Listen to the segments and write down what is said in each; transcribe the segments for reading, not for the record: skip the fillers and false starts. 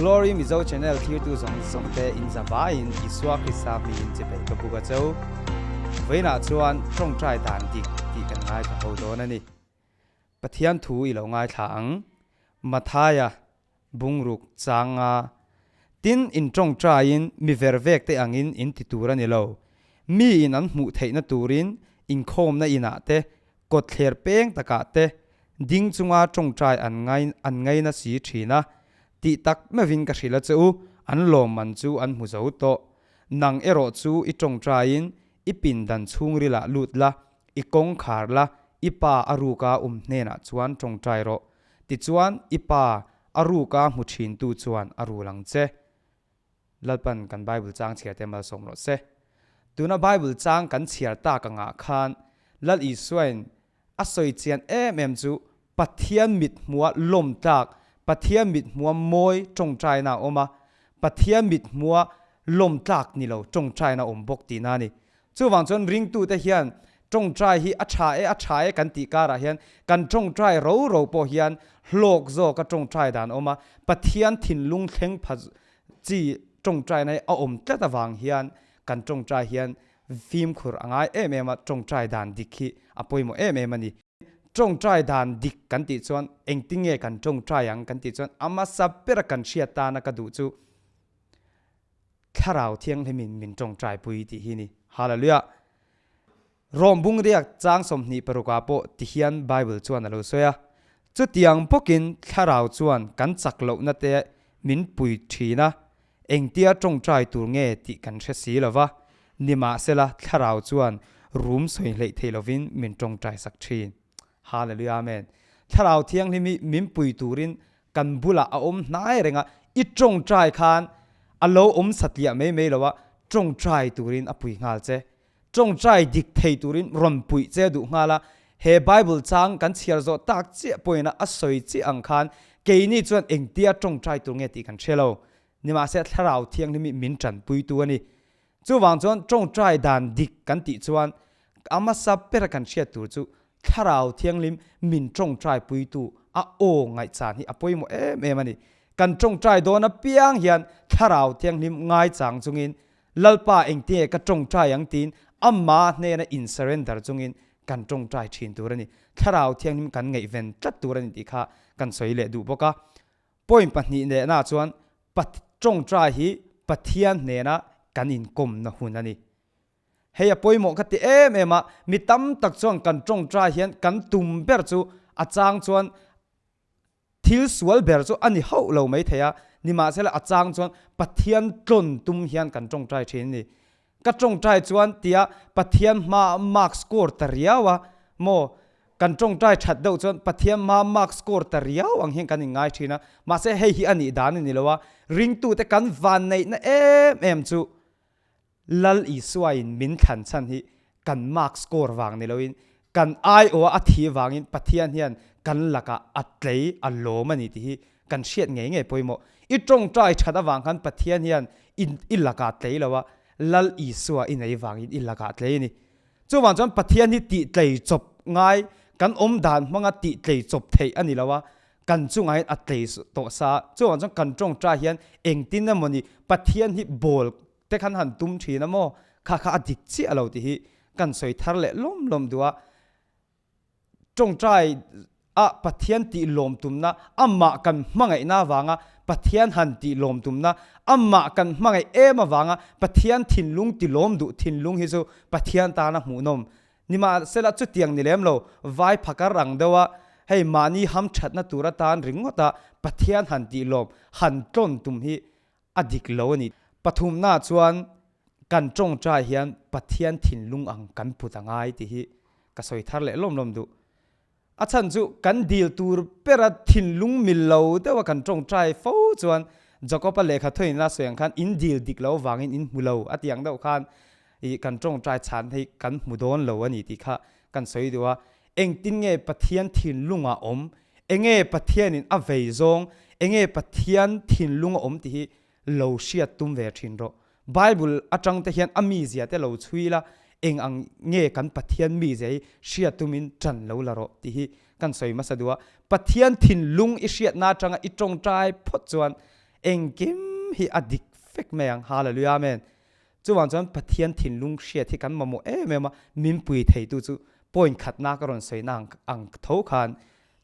Glory Mizo Channel thirtu zawng zawng te in zavaiin Isua Krista hmingin chibai ka buk a cho. Vawiinah chuan tawngtai dan dik tih kan ngaithla ho dawn a ni. Pathian thu i lo ngaithla ang. Mathaia bungruk chang nga tin in tawngtaiin mi ver vek te angin in ti tur a ni lo. Mi in an hmuh theihna turin inkhawmna inah te kawtthler peng takah te ding chunga tawngtai an ngai an ngaina si thin a, tih tak meuhin ka hrilh a che u, an lawmman chu an hmu zo tawh. Nang erawh chu i tawngtaiin i pindan chhungrilah lut la, i kawng khar la, i pa a ruka um hnenah chuan tawngtai rawh. Tichuan i pa a ruka hmu thintu chuan a rul ang che. Lalpan kan Bible chang chhiar te malsawm rawh se. Tuna Bible chang kan chhiar tak angah khan Lal Isuain a sawi chian em em chu Pathian mit hmua lawm tlak, Pathian mit hmua mawi tawngtaina a awm a, Pathian mit hmua lawm tlak ni lo tawngtaina a awm bawk tihna a ni. Chuvang chuan ringtute hian tawngtai hi a tha e, a tha e kan tih karah hian kan tawngtai ro ro pawh hian hlawk zawka tawngtai dan a awm a, Pathian thinlung thleng pha chi tawngtaina hi a awm tlat avang hian kan tawngtai hian fimkhur a ngai em em a, tawngtai dan dik hi a pawimawh em em a ni. Tawngtai dan dik kan tih chuan engtinge kan tawngtai ang kan tih chuan a hmasa bera kan hriat tana ka duh chu Thlarau Thianghlimin min tawngtaipui tih hi ni. Hallelujah! Rom bung riak chang 26 ah pawh ti hian Bible chuan a lo sawi a, Chutiang bawkin Thlarau chuan kan chak lohna te min pui thin a, engtia tawngtai tur nge tih kan hre si lo va, nimahsela Thlarau chuan rum sawi hleih thei lovin min tawngtai sak thin. Hallelujah Amen. Thlarau Thianghlim hi min pui turin kan bulah a awm hnai reng a, i tawngtai khan a lo awm satliah mai mai lo a, tawngtai turin a pui nghal che. Tawngtai dik thei turin rawn puih che duh nghal a, he Bible chang kan chhiar zawh tak chiah pawhin a sawi chiah ang khan keini chuan engtia tawngtai tur nge tih kan hre lo. Nimahse Thlarau Thianghlim hi min tanpuitu a ni. Chuvang chuan tawngtai dan dik kan tih chuan a hmasa bera kan hriat tur chu Thlarau Thianghlim min tawngtai puitu a aw ngaihchan hi a pawimawh em em a ni. Kan tawngtai dawn apiang hian Thlarau Thianghlim ngaichang chungin Lalpa engtinge ka tawngtai ang tiin amah hnena in surrender chungin kan tawngtai thin tur a ni. Thlarau Thianghlim kan ngaihven tlat tur a ni tih kha kan sawi leh duh bawk a. Point pahnih lehna chuan tawngtai hi Pathian hnena kan inkawmna hun a ni. Hei a pawimawh ka ti em em a, mi tam tak chuan kan tawngtai hian kan tum ber chu a chang chuan thil sual ber chu a ni hauh lo mai thei a, nimahsela a chang chuan Pathian tlawn tum hian kan tawngtai thin a ni. Ka tawngtai chuan tia Pathian hma mark score ta riau a maw, kan tawngtai that deuh chuan Pathian hma mark score ta riau ang hian kan inngai thin a, mahse hei hi a nih dan a ni lo a, ringtute kan vanneihna em em chu Lal Isuain min thlan chhan hi kan mark score vang ni loin kan aiawha a thi vangin Pathian hian kan lakah a tlei a lawm a ni tih hi kan hriat ngei ngei pawimawh. I tawngtai that avang khan Pathian hian i lakah tlei lo a, Lal Isua i nei vangin i lakah tlei a ni. Chuvang chuan Pathian hi tih tlei chawp ngai, kan awm dan hmanga tih tlei chawp theih a ni lo a, kan chungah hian a tlei tawh sa. Chuvang chuan kan tawngtai hian engtin emawni Pathian hi bawl te khan han tum thin a maw? Kha kha a dik chiah lo tih hi kan sawi thar leh lawm lawm duh a. Tawngtai a Pathian tih lawm tumna, amah kan hmangaihna avanga Pathian han tih lawm tumna, amah kan hmangaih em avanga Pathian thinlung ti lawm duh thinlung hi chu Pathian tana hmuhnawm. Nimahsela chutiang ni lem lo, vai phakar ang deuh a, hei mahni hamthatna tur atan ringawta Pathian han tih lawm, han tlawn tum hi a dik lo a ni. Pathumna chuan kan tawngtai hian Pathian thinlung ang kan put a ngai tih hi ka sawi thar leh lawm lawm duh. A chhan chu kan dil tur bera thinlung mil lo deuha kan tawngtai fo chuan Jakob-a lehkha thawin a sawi ang khan in dil dik lo vangin in hmu lo a tih ang deuh khan ih kan tawngtai chhan hi kan hmu dawn lo a ni tih kha kan sawi duh a. Engtin nge Pathian thinlungah awm? Enge Pathianin a vei zawng? Enge Pathian thinlung a awm tih hi lo hriat tum ve thin rawh. Bible atang te hian a mizia te lo chhui la, eng ang nge kan Pathian mizia hi hriat tumin tan lo la rawh tih hi kan sawi hmasa duh a. Pathian thinlung i hriatna atanga i tawngtai phawt chuan. Engkim hi a dik vek mai ang. Hallelujah Amen. Chuvang chuan Pathian thinlung hriat hi kan mamawh em em a, min pui theitu chu point khatna ka rawn sawina ang ang tho khan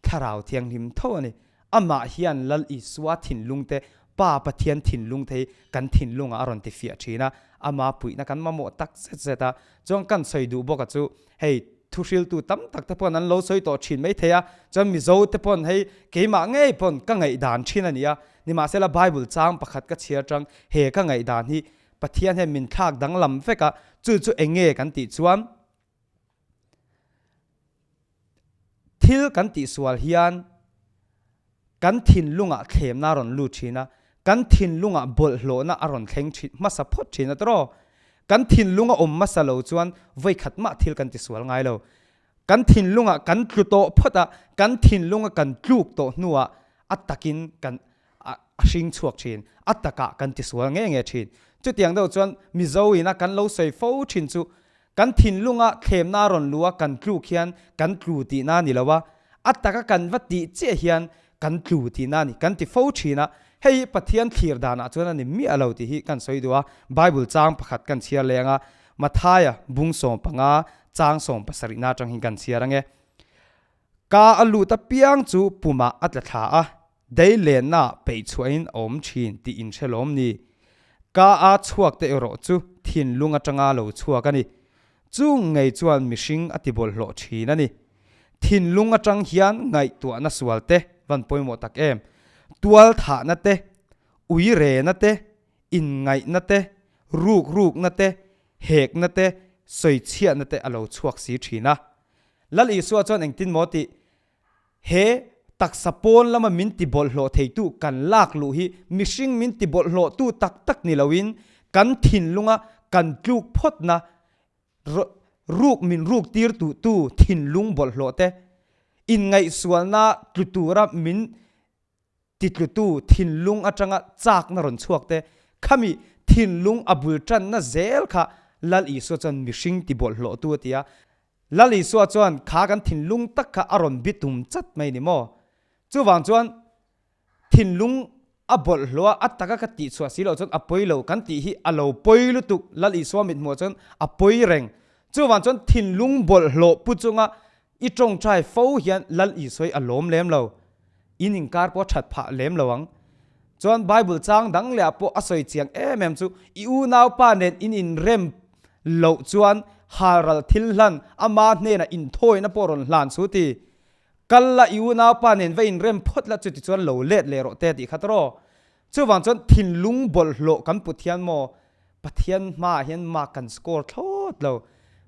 Thlarau Thianghlim tho a ni. Amah hian Lal Isua thinlung te, Pa Pathian thinlung te hi kan thinlungah a rawn ti fiah thin a, ama puihna kan mamawh tak zet zet a. Chuan kan sawi duh bawk a chu hei thuhriltu tam tak te pawn an lo sawi tawh thin mai thei a, chuan Mizo te pawn hei keimah ngei pawn ka ngaihdan thin a ni a, nimahsela Bible chang pakhat ka chhiar tang he ka ngaihdan hi Pathian hian min thlak danglam vek a, chu chu eng nge kan tih chuan thil kan tihsual hian kan thinlungah thlemna a rawn lut thin a, kan thinlungah bawlhhlawhna a rawn thleng thin hmasa phawt thin a tawraw. Kan thinlung a awm hmasa lo chuan vawikhat mah thil kan tisual ngai lo. Kan thinlungah kan tlu tawh phawt a, kan thinlunga kan tluk tawh hnuah a takin kan a hring chhuak thin, a takah kan tisual nge nge thin. Chutiang deuh chuan Mizo ina kan lo sawi fo thin chu kan thinlunga thlemna a rawn luh a kan tluk hian kan tlu tihna a ni lo a, a taka kan va tih chiah hian kan tlu tihna a ni kan ti fo thin a, hei hi Pathian thlir danah chuan a ni miah lo tih hi kan sawi duh a, Bible chang pakhat kan chhiar leng a, Mathaia bung 15 chang 70 na atang hian kan chhiar ange. Ka a lut apiang chu pumah a tla thla a, dei lenna peih chhuahin a awm thin tih in hre lawm ni. Ka a chhuak te erawh chu thinlung atanga lo chhuak a ni. Chung ngei chuan mihring a ti bawlhhlawh thin a ni. Thinlung atang hian ngaihtuahna sual te van pawimawh tak em. Tual thahna te, ui rena te, inngaihna te, ruk rukna te, hekna te, sawichhiahna te a lo chhuak si thin a. Lal Isua chuan engtin maw tih? He taksa pawn lama min ti bawlhhlawh theitu kan lak luh hi mihring min ti bawlhhlawhtu tak tak ni loin kan thinlunga kan tluk phawtna ruk min ruk tir tuhtu thinlung bawlhhlawh te inngaihsualna tlu tura min titlutu thinlung atanga chakna rawn chhuak te, khami thinlung a bul tanna zel kha Lal Isua chuan mihring ti bawlhhlawhtu a ti a. Lal Isua chuan kha kan thinlung tak kha a rawn bitum chat mai ni maw? Chuvang chuan thinlung a bawlhhlawh a, a taka ka tihchhuah si loh chuan a pawi lo kan tih hi a lo pawi lutuk Lal Isua mithmuh chuan a pawi reng. Chuvang chuan thinlung bawlhhlawh pu chunga I tawngtai fo hian Lal Isua hi a lawm lem lo. In inkar pawh a that phah lem lo ang. Chuan Bible chang dang leh ah pawh a sawi chiang em em chu i unaupa nen in inrem loh chuan halral thil hlan ama hnenah inthawina pawh rawn hlan chu ti. Kal la i unaupa nen va inrem phawt la chuti chuan lo let leh rawh te tih kha tawraw. Chuvang chuan thinlung bawlhhlawh kan put hian maw Pathian hmaah hian mark kan score thlawt lo.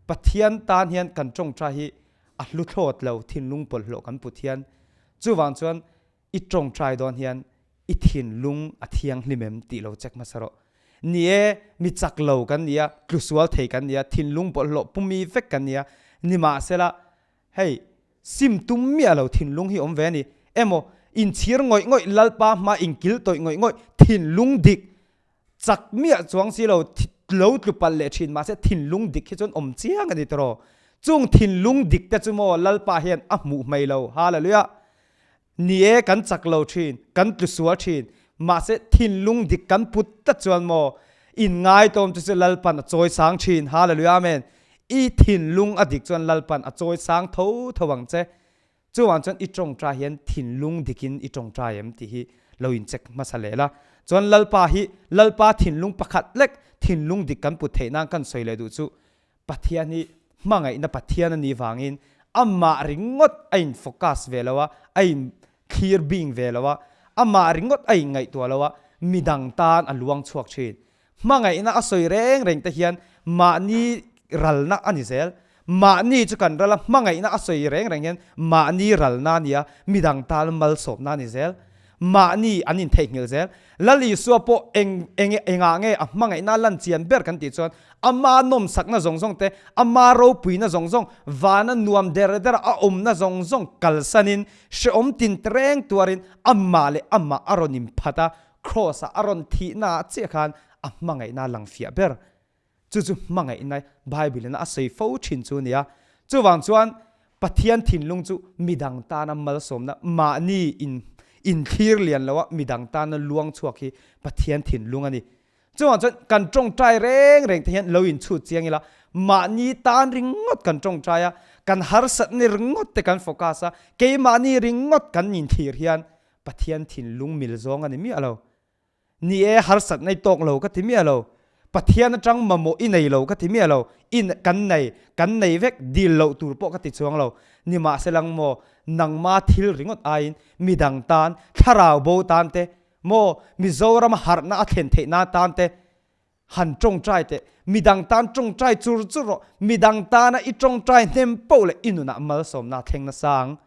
Pathian tan hian kan tawngtai hi a hlu thlawt lo, thinlung pawlhhlawh kan put hian. Chuvang chuan i tawngtai dawn hian i thinlung a thianghlim em tih lo check hmasa rawh. Ni e, mi chak lo kan ni a, tlusual thei kan ni a, thinlung bawlhhlawh pumi vek kan ni a, nimahsela hei Sim tum miah lo thinlung hi awm ve a ni. Emaw, inchhir ngawih ngawih, Lalpa hma inkil tawih ngawih ngawih, thinlung dik chak miah chuang si lo, lo tlu palh leh thin mahse thinlung dik hi chuan awm chiang a ni tawh. Chung thinlung dik te chu maw Lalpa hian a hmuh hmei lo. Hallelujah! Ni e, kan chak lo thin, kan tlu sual thin, mahse thinlung dik kan put tlat chuan maw inngaitawm chu chu Lalpan a chawi sang thin. Hallelujah Amen. I thinlung a dik chuan Lalpan a chawi sang tho tho ang che. Chuvang chuan i tawngtai hian thinlung dikin i tawngtai em tih hi lo in check hmasa leh la. Chuan Lalpa hi Lalpa thinlung pakhat lek thinlung dik kan put theih nan kan sawi leh duh chu Pathian hi hmangaihna Pathian a nih vangin amah ringawt a in focus ve lo a, a in thlir bing ve lo a, amah ringawt a in ngaihtuah lo a, midang tan a luang chhuak thin. Hmangaihna a sawi reng reng te hian mahni ralna a ni zel. Mahni chu kan ral a, hmangaihna a sawi reng reng hian mahni ralna a ni a, midang tan malsawmna a ni zel. Mahni an intheihnghilh zel. Lal Isua pawh eng eng engah nge a hmangaihna lan chian ber kan tih chuan ama nawmsakna zawng zawng te, ama ropuina zawng zawng, vana nuam der der a awmna zawng zawng kalsanin hrehawm tin reng tuarin amah leh amah a rawn inphat a, Kraws-ah a rawn thihnaah chiah khan a hmangaihna lang fiah ber. Chu chu hmangaihna Bible-in a sawi fo thin chu a ni a. Chuvang chuan Pathian thinlung chu midang tana malsawmna mahni in Inthlir lian loa midang tana luang chhuak hi Pathian thinlung a ni. Chuvang chuan kan tawngtai reng reng te hian lo inchhut chiang ila, mahni tan ringawt kan tawngtai a, kan harsatna ringawt te kan focus a, keimahni ringawt kan inthlir hian Pathian thinlung mil zawng a ni miah lo. Ni e, harsatna i tawk lo ka ti miah lo. Pathian atang mamawh i nei lo ka ti miah lo. I kan nei, kan nei vek, dil loh tur pawh ka ti chuang lo. Nimahselang maw, nangma thil ringawt aiin midang tan, thlarau bo tan te, maw, Mizoram harhna a thlen theih nan tan te han tawngtai teh. Midang tan tawngtai chur chur rawh. Midang tana i tawngtai hnem poh leh i nunah malsawmna a thleng nasa ang.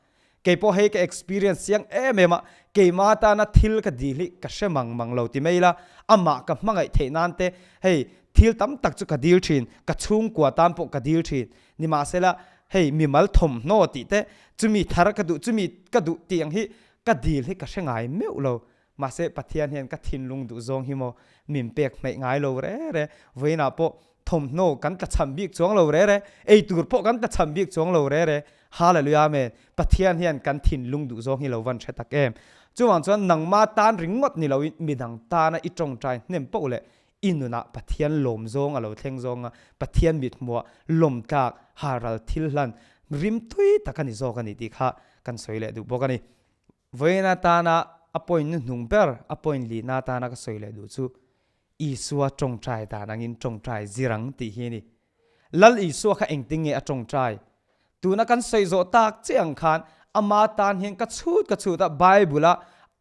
Kei pawh hei ka experience chiang em em a, keima tana thil ka dil hi ka hre mang mang lo ti mai ila, amah ka hmangaih theih nan te hei thil tam tak chu ka dil thin, ka chhungkua tan pawh ka dil thin. Nimahsela hei mimal thawmhnaw tih te, chumi thar ka duh, chumi ka duh tih ang hi ka dil hi ka hre ngai meuh lo. Mahse Pathian hian ka thinlung duh zawng hi maw min pek hmeih ngai lo re re. Vawiinah pawh thawmhnaw kan tlachham bik chuang lo re re, ei tur pawh kan tlachham bik chuang lo re re. Hallelujah Amen. Pathian hian kan thinlung duh zawng hi lo van hre tak em. Chuvang chuan nangma tan ringawt ni loin midang tana i tawngtai hnem poh leh i nunah Pathian lawm zawng a lo thleng zawng a, Pathian mithmuah lawmtlak halral thil hlan rim tui tak a ni zawk a ni tih kha kan sawi leh duh bawk a ni. Vawiin atana a point hnuhnung ber, a point lihna atana ka sawi leh duh chu Isua tawngtai dan angin tawngtai zir ang tih hi a ni. Lal Isua kha engtin nge a tawngtai? Tuna kan sawi zawh tak che ang khan ama tan hian ka chhut ka chhut a, Bible-a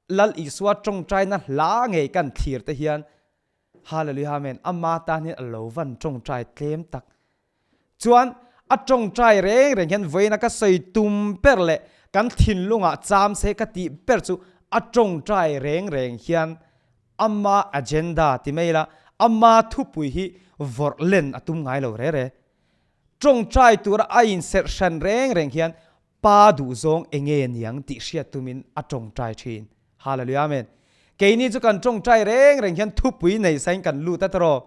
Lal Isua tawngtaina hla ngei kan thlir te hian Hallelujah Amen ama tan hian a lo van tawngtai tlem tak. Chuan a tawngtai reng reng hian vawiina ka sawi tum ber leh kan thinlungah cham se ka tih ber chu a tawngtai reng reng hian ama agenda ti mai ila ama thupui hi vawrh len a tum ngai lo re re. Tawngtai tura a inserh hran reng reng hian Pa duhzawng enge niang tih hriat tumin a tawngtai thin. Hallelujah Amen. Keini chu kan tawngtai reng reng hian thupui nei sain kan lut a tawraw.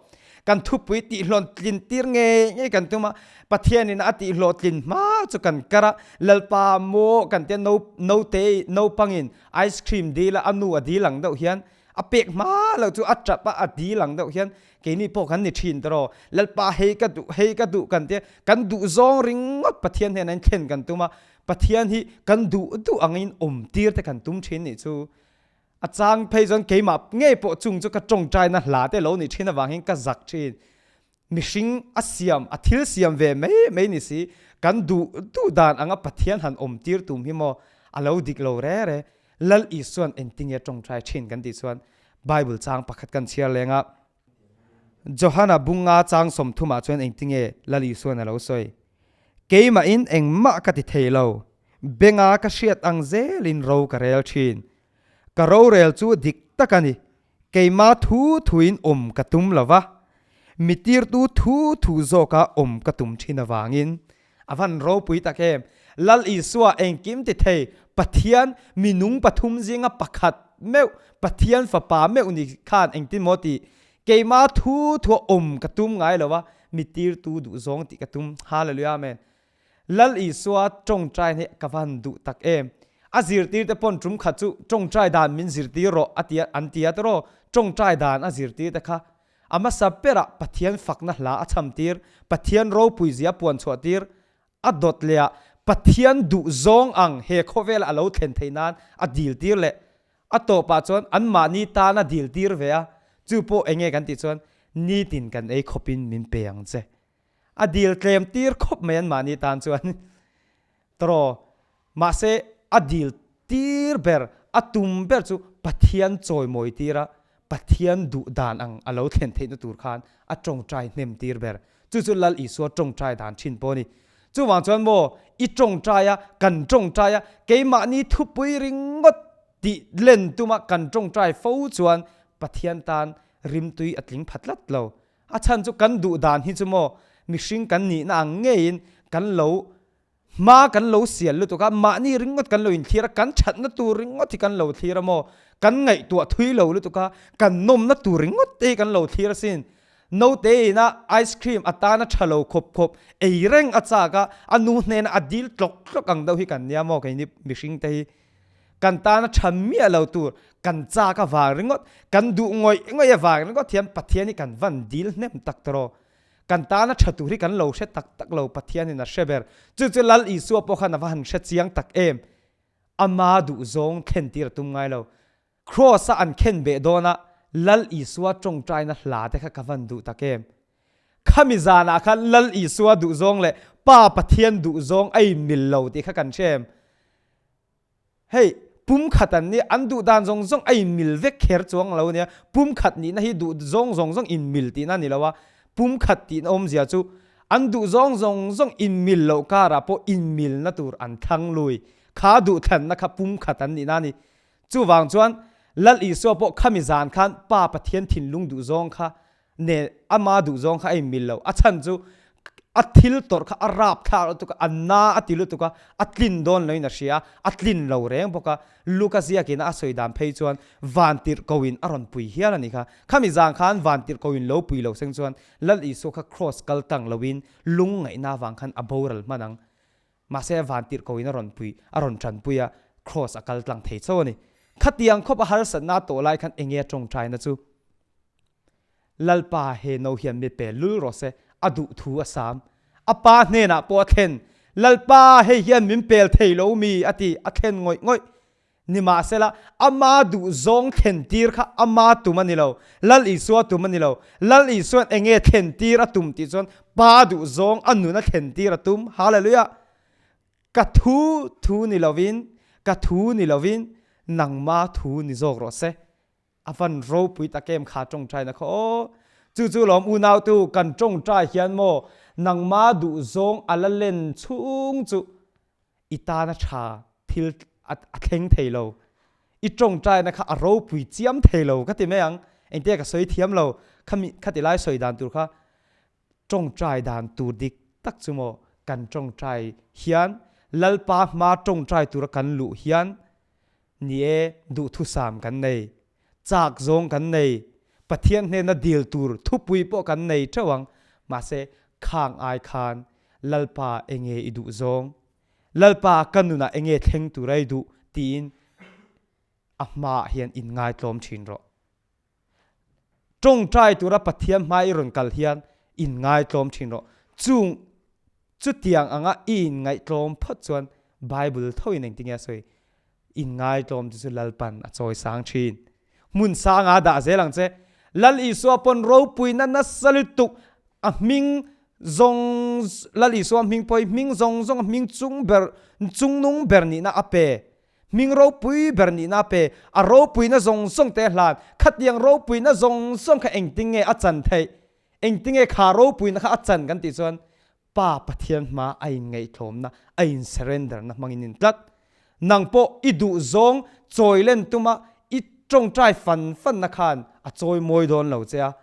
Kan thupui tihhlawhtlin tir ngei ngei kan tum a, Pathianin a tihhlawhtlin hma chu kan kar a, Lalpa maw kan tia no note naupangin ice cream dil a a nu a dil ang deuh hian a pek hma loh chu a tap a a dil ang deuh hian Keini pawh kan ni thin tawh Lalpa hei ka duh hei ka duh kan tia kan duh zawng ringawt Pathian hnenah in thlen kan tum a Pathian hi kan duh duh angin awm tir te kan tum thin nih chu a chang phei chuan keimah ngei pawh chung chu ka tawngtaina hla te lo nih thin avang hian ka zak thin mihring a siam a thil siam ve mai mai ni si kan duh duh dan anga Pathian han awm tir tum hi maw a lo dik lo re re Lal Isuan engtinge tawngtai thin kan tih chuan Bible chang pakhat kan chhiar leng a, Johana bunga chang sawmthumah chuan engtinge Lal Isuan a lo sawi? Keimahin engmah ka ti thei lo, benga ka hriat ang zelin ro ka rel thin. Ka rorel chu dik tak a ni, keima thu thuin awm ka tum lo va, mi tirtu thu thu zawka awm ka tum thin avangin A van ropui tak em! Lal Isua engkim ti thei, Pathian minung pathum zinga pakhat meuh, Pathian fapa meuh ni khan engtin maw tih? Keima thu thua awm ka tum ngai lo a, mi tirtu duh zawng tih ka tum. Hallelujah Amen. Lal Isua tawngtai hi ka van duh tak em! A zirtir te pawn tum khat chu tawngtai dan min zirtir rawh a tia an tia tawh tawngtai dan a zirtir te kha A hmasa berah Pathian fakna hla a chhamtir, Pathian ropuizia a puanchhuahtir, a dawt lehah Pathian duhzawng ang he khawvela a lo thlen theih nan a diltir leh a tawpah chuan anmahni tan a diltir ve a, chu pawh enge kan tih chuan nitin kan ei khawpin min pe ang che. A dil tlem tir khawp mai anmahni tan chuan tawraw. Mahse a dil tir ber, a tum ber chu Pathian chawimawi tir a, Pathian duh dan ang a lo thlen theihna tur khan a tawngtai hnem tir ber. Chu chu Lal Isua tawngtai dan thin pawh a ni. Chuvang chuan maw, i tawngtai a, kan tawngtai a, keimahni thupui ringawt tih len tuma kan tawngtai fo chuan Pathian tan rimtui a tling pha tlat lo. A chhan chu kan duh dan hi chu maw, mihring kan nihna ang ngeiin kan lo Hma kan lo sial lutuk a, mahni ringawt kan lo inthlir a, kan thatna tur ringawt hi kan lo thlir a maw? Kan ngaihtuah thui lo lutuk a, kan nawmna tur ringawt te hi kan lo thlir asin. Naute ina ice cream atana tha lo khawp khawp ei reng a chak a, a nu hnena a dil tlawk tlawk ang deuh hi kan nia maw keini mihring te hi. Kan tana tha miah lo tur kan chak avang ringawt, kan duh ngawih ngawih avang ringawt hian Pathian hi kan van dil hnem tak tawh. Kan tana tha tur hi kan lo hre tak tak lo, Pathianin a hre ber. Chu chu Lal Isua pawh khan a va han hre chiang tak em. Ama duhzawng thlentir a tum ngai lo. Kraws-a an khen beh dawna Lal Isua tawngtaina hla te kha ka van duh tak em? Khami zanah khan Lal Isua duhzawng leh Pa Pathian duhzawng a inmil lo tih kha kan hre em? Hei, pumkhat an nih, an duh dan zawng zawng a inmil vek kher chuang lo nia. Pumkhat nihna hi duh zawng zawng zawng inmil tihna a ni lo a, pumkhat tihna awmzia chu an duh zawng zawng zawng inmil loh karah pawh inmilna tur an thlang lui. Kha duhthlanna kha pumkhat an nihna a ni. Chuvang chuan Lal Isua pawh khami zan khan Pa Pathian thinlung duhzawng kha ne ama duhzawng kha a inmil lo. A chhan chu a thil tawrh kha a rap thlak lutuk a, a na a ti lutuk a, a tlin dawn loin a hria a, a tlin lo reng bawk a. Luka ziakin a sawi dan phei chuan vantirhkoin a rawn pui hial a ni kha. Khami zan khan vantirhkoin lo pui lo seng chuan Lal Isua kha kraws kal tang loin lungngaihna avang khan a boral hman ang. Mahse vantirhkoin a rawn pui, a rawn tanpui a, kraws a kal tlang thei chauh a ni. Khatiang khawp a harsatna a tawh lai khan enge a tawngtaina chu? Lalpa he no hian mi pe lul rawh se, a duh thu a sam. A pa hnenah pawh a thlen, Lalpa hei hian min pel thei lo mi a ti, a thlen ngawih ngawih. Nimahsela, ama duhzawng thlentir kha ama tum a ni lo, Lal Isua tum a ni lo. Lal Isua'n enge thlentir a tum tih chuan Pa duhzawng a nuna thlentir a tum. Hallelujah! Ka thu thu ni lovin, ka thu ni lovin, nangma thu ni zawk rawh se. A van ropui tak em kha tawngtaina kha aw. Chu chu lawm unautu kan tawngtai hian maw nangma duhzawng a la len chhung chu i tana tha thil a thleng thei lo. I tawngtaina kha a ropui chiam thei lo ka ti mai ang. Engtia ka sawi thiam lo khami khati lai sawi dan tur kha tawngtai dan tur dik tak chu maw kan tawngtai hian Lalpa hma tawngtai tura kan luh hian Ni e, duhthusam kan nei. Chak zawng kan nei. Pathian hnena dil tur thupui pawh kan nei teuh ang. Mahse, khang ai khan Lalpa enge i duh zawng? Lalpa ka nunah enge thleng tura i duh? tiin a hmaah hian inngaitlawm thin rawh. Tawngtai tura Pathian hma i rawn kal hian inngaihtlawm thin rawh. Chung chutiang anga i inngaihtlawm phawt chuan Bible thoin engtinge a sawi? Inngaihtlawm chu chu Lalpan a chawi sang thin. Hmun sanga dah zel ang che. Lal Isua pawn ropuina nasa lutuk a hming zawng Lal Isua hming pawh hi hming zawng zawng a hming chung ber chungnung ber nihna a pe. Hming ropui ber nihna a pe, a ropuina zawng zawng te hlan, khatiang ropuina zawng zawng kha engtinge a chan theih? Engtinge kha ropuina kha a chan kan tih chuan Pa Pathian hma a inngaihtlawmna, a in surrender na hmangin in tlat. Nang pawh i duh zawng chawi len tuma i tawngtai fan fan na khan a chawi mawi dawn lo che a.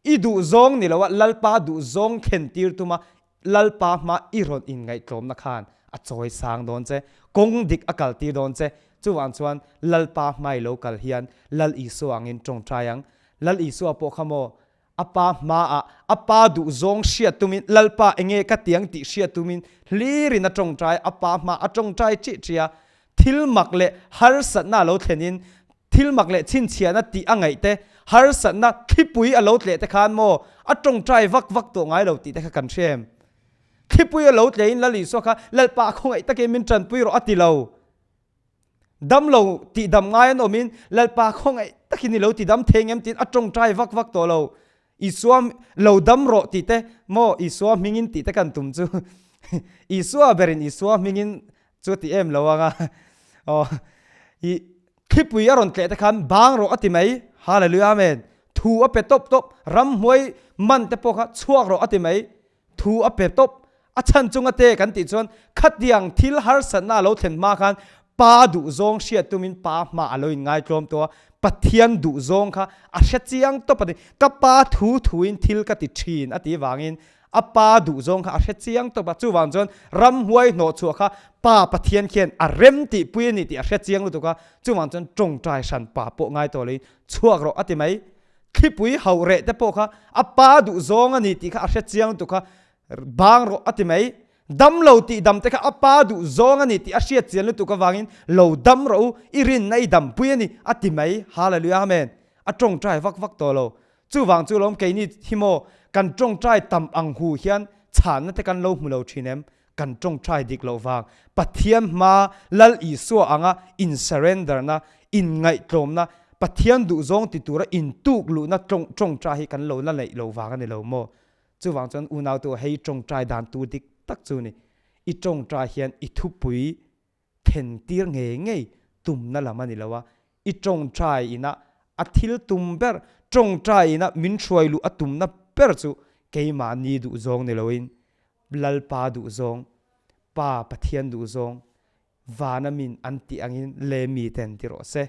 I duh zawng ni loa Lalpa duh zawng thlen tir tuma Lalpa hma i rawn inngaihtlawmna khan a chawi sang dawn che, kawng dik a kal tir dawn che. Chuvang chuan Lalpa hma i lo kal hian Lal Isua angin tawngtai ang. Lal Isua pawh kha maw a pa hmaah a pa duhzawng hriat tumin Lalpa enge ka tiang tih hriat tumin hlirin a tawngtai, a pa hma a tawngtai ṭih ṭih a. Thil mak leh harsatna a lo thlenin Thil mak leh chhinchhiahna tih a ngaih te, harsatna thlipui a lo tleh te khan maw a tawngtai vak vak tawh ngai lo tih te kha kan hre em? Thlipui a lo tlehin Lal Isua kha Lalpa a khawngaih takin min tanpui rawh a ti lo. Dam lo tih dam ngai an awmin Lalpa khawngaih takin i lo ti dam thei ngem tiin a tawngtai vak vak tawh lo. Isua lo dam rawh tih te maw Isua hmingin tih te kan tum chu Isua berin Isua hmingin chu ti em lo anga aw i thlipui a rawn tleh te khan bang rawh a ti mai Hallelujah Amen thu a pe tawp tawp ramhnuai man te pawh kha chhuak rawh a ti mai thu a pe tawp a chhan chunga te kan tih chuan khatiang thil harsatna a lo thlen hma khan Pa duhzawng hriat tumin Pa hma a lo inngaitlawm tawh a, Pathian duhzawng kha a hre chiang tawp a ni. Ka Pa thu thuin thil ka ti thin a tih vangin a Pa duhzawng kha a hre chiang tawp a, chuvang chuan ramhuai hnawhchhuah kha Pa Pathian khian a rem tihpui a ni tih a hre chiang lutuk a, chuvang chuan tawngtai hran pa pawh ngai tawh loin chhuak rawh a ti mai. Thlipui hauh reh te pawh kha a Pa duhzawng a ni tih kha a hre chiang lutuk a, bang rawh a ti mai. Dam lo tih dam te kha a pa duh zawng a ni tih a hriat chian lutuk avangin lo dam rawh u, i rinna i dampui a ni a ti mai. Hallelujah Amen. A tawngtai vak vak tawh lo. Chuvang chu lawm keini hi maw kan tawngtai tam ang hu hian chhanna te kan lo hmu lo thin em? Kan tawngtai dik loh vang. Pathian hma Lal Isua anga in surrender na, in ngaihtlawmna, Pathian duhzawng ti tura in tuk luhna tawngtai hi kan lo la neih loh vang a ni lo maw? Chuvang chuan unautu hei tawngtai dan tur dik tak chu ni. I tawngtai hian i thupui then tir ngei ngei tumna lam a ni lo a, i tawngtai ina a thil tum ber, tawngtai ina min hruai luh a tumna ber chu keimahni duhzawng ni loin Lalpa duhzawng, Pa Pathian duhzawng, vana min an tih angin le miten ti rawh se.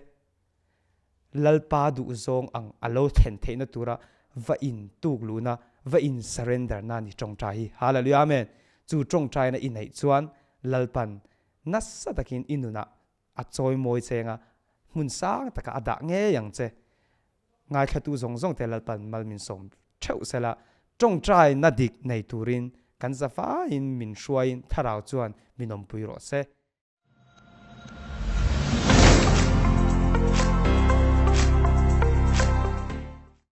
Lalpa duhzawng ang a lo thlen theihna tura va in tuk luhna, va in surrender na ni tawngtai hi. Hallelujah Amen. Chu tawngtaina i neih chuan Lalpan nasa takin i nunah a chawi mawi cheng a, hmun sang takah a dah ngei ang che. Ngaithlatu zawng zawng te Lalpan mal min sawm theuh sela, tawngtaina dik nei turin kan zafaiin min hruaiin Thlarau chuan min awmpui rawh se.